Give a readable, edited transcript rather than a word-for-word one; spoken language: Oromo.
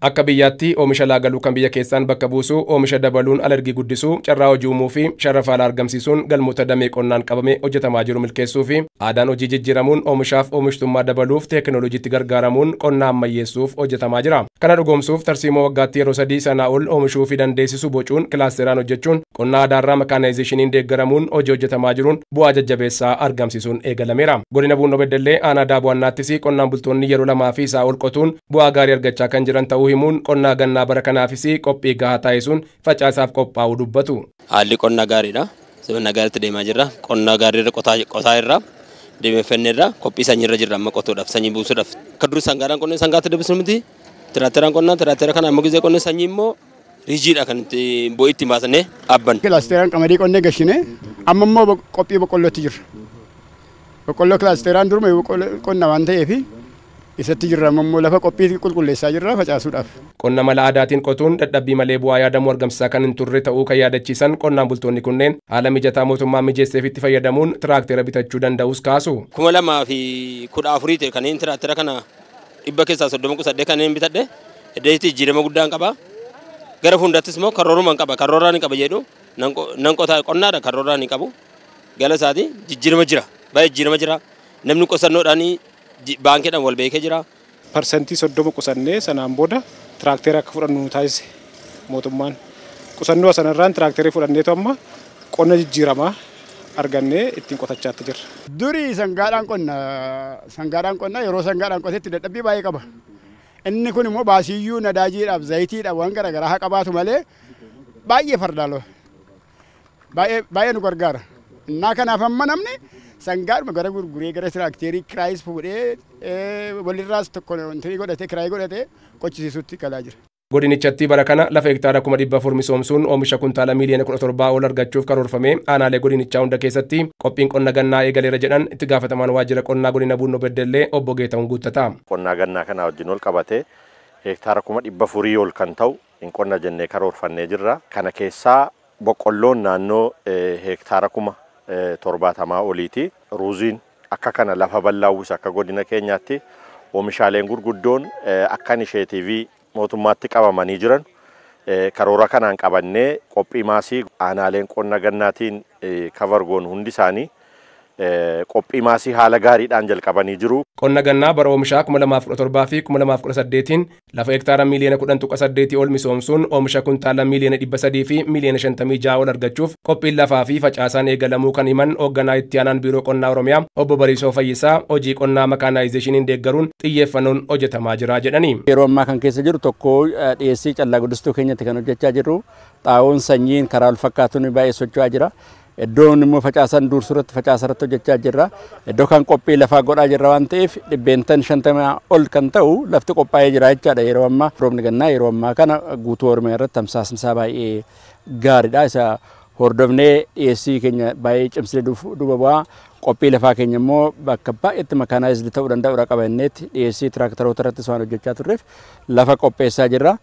Akka biyyaatti oomisha laagaluu kan biyya keessaan bakka buusuu, oomisha dabaluun alergii guddisuu, carraa hojii uumuu fi sharafa alaa argamsiisuun galmoota damee qonnaan qabamee hojjetamaa jiru milkeessuu fi aadaan hojii jijjiiramuun oomishaaf oomishtummaa dabaluuf teekinooloojiitti gargaaramuun qonna ammayyeessuuf hojjetamaa jira. Kana dhugoomsuuf tarsiimoo waggaatti yeroo 3 sanaa ol oomishuu fi dandeessisu bocuun kilaasteraan hojjechuun qonna aadaarraa makaanaayizeeshiniin deeggaramuun hojii hojjetamaa jiruun bu'aa jajjabeessaa argamsiisuun eegalameera. Godina Buunoo Beddellee aanaa Daabu'annaattis qonnaan bultoonni yeroo 2 fi isaa ol qotuun bu'aa gaarii argachaa kan jiran ta'uu himuun qonnaa gannaa bara kanaafis qophii gahaa taasisuun facaasaaf qophaa'uu dubbatu. Haalli qonnaa gaariidha. Sirna gaariitti deemaa jirra. Qonnaa gaariirra qotaa irra deemeffanneerra qophii sanyiirra jirra amma qotuudhaaf sanyii buusuudhaaf. Akka durii sangaadhaan qonnee sangaatti deebisnu miti. Tiraakteraan qonnaa tiraaktera kana amma gizee qonnee sanyii immoo riijiidha kan itti bo'ii ittiin baasnee dhaabbanne. Kilaasteraan qamadii qonnee gashine amma immoo qophii boqqollootti jirra. Boqqolloo kilaasteraan duruma qonna waan ta'eef isatti jirra amma immoo lafa qophii qulqulleessaa jirra facaasuudhaaf. Qonna mala aadaatiin qotuun dadhabbii malee bu'aa yaadamuu argamsiisaa kan hin turre ta'uu kan yaadachiisan qonnaan bultoonni kunneen haala mijataa mootummaa mijeesseef itti fayyadamuun tiraaktera bitachuu danda'us kaasu. 2014 ta'e kanneen tiraaktera kana 100% qusadhee kanneen bitadhe iddeetti jijjiirama guddaan qaba. Gara fuuldurattis immoo karoorumaan qaba karooraan hin qaba jedhu nan qotaa qonnaadha karooraan hin qabu. Gala isaatii jijjiirama jira baay'ee jijjiirama jira namni qosannoodhaan baankiidhaan wal beekee jira. 30% qusannee sanaan booda tiraaktera akka fudhannu nu taasise mootummaan. Qusannoo sanarraan tiraakterii fudhanneetu amma qonna jijjiiramaa argannee ittiin qotachaatti jirra. Durii sangaadhaan qonna yeroo sangaadhaan qotetti dadhabbii baay'ee qaba. Inni kun immoo baasiyyuu nadaajiidhaaf zayitiidhaaf waan garaagaraa haa qabaatu malee baay'ee fardaaloo baay'ee nu gargaara. Innaa kanaaf amma namni sangaadhuma gara gurguree gara tiraakterii kiraayis fuudhee walirraas tokko wanti godhatee kiraayii godhatee qochisiisutti galaa jira. Godinichatti bara kana lafa hektaara 400,000 misoomsuun oomisha kuntaala miiliyoona 17 ol argachuuf karoorfamee aanaalee godinichaa hunda keessatti qophiin qonna gannaa eegaleera jedhan itti gaafatamaan waajjira qonnaa godina Buunoo Beddellee obbo Geetahuun Guuttataa. Qonnaa gannaa kana wajjin ol qabatee hektaara 400,000 ol kan ta'u hin qonna jennee karoorfannee jirra. Kana keessaa boqqolloon naannoo hektaara 70,000 oliiti. Ruuziin akka kana lafa bal'aa uwwisa akka godina keenyaatti oomishaaleen gurguddoon akka isheetiivii mootummaatti qabamanii jiran karoora kanaan qabannee qophii maasii aanaaleen qonna gannaatiin kavargoon hundi isaanii qophii maasii haala gaariidhaan jalqabanii jiru. Qonna gannaa bara oomishaa 2017 fi 2018 lafa hektaara miiliyoona 10.8 ol misoomsuun oomisha kuntaala miiliyoona 300 fi miiliyoona 56 ol argachuuf qophiin lafaa fi facaasaan eegalamuu kan himan hoogganaa itti aanaan biiroo qonnaa Oromiyaa obbo Bariisoo Fayyisaa hojii qonnaa makaanaayizeeshiniin deeggaruun xiyyeeffannoon hojjetamaa jira jedhani. Yeroo ammaa kan keessa jiru tokko dhiyeessii callaa guddistuu keenyatti kan hojjechaa jirru xaa'oon sanyiin karaa wal fakkaatuun baay'ee socho'aa jira. Iddoon immoo facaasan duursurratti facaasarratti hojjechaa jirra. Iddoo kan qophii lafaa godhaa jirra waan ta'eef 50% ol kan ta'u lafti qophaa'ee jira jechaadha yeroo ammaa. Roobni gannaa yeroo ammaa kana guutuu Oromiyaa irratti tamsaasni isaa baay'ee gaariidha. Isa hordofnee dhiyeessii keenya baay'ee cimsinee duuba bu'aa. Qophii lafaa keenya immoo bakka baay'eetti makaanaayizdi ta'uu danda'uudha qabanneetti dhiyeessii tiraaktaroota irrattis waan hojjechaa turreef lafa qopheessaa jirra.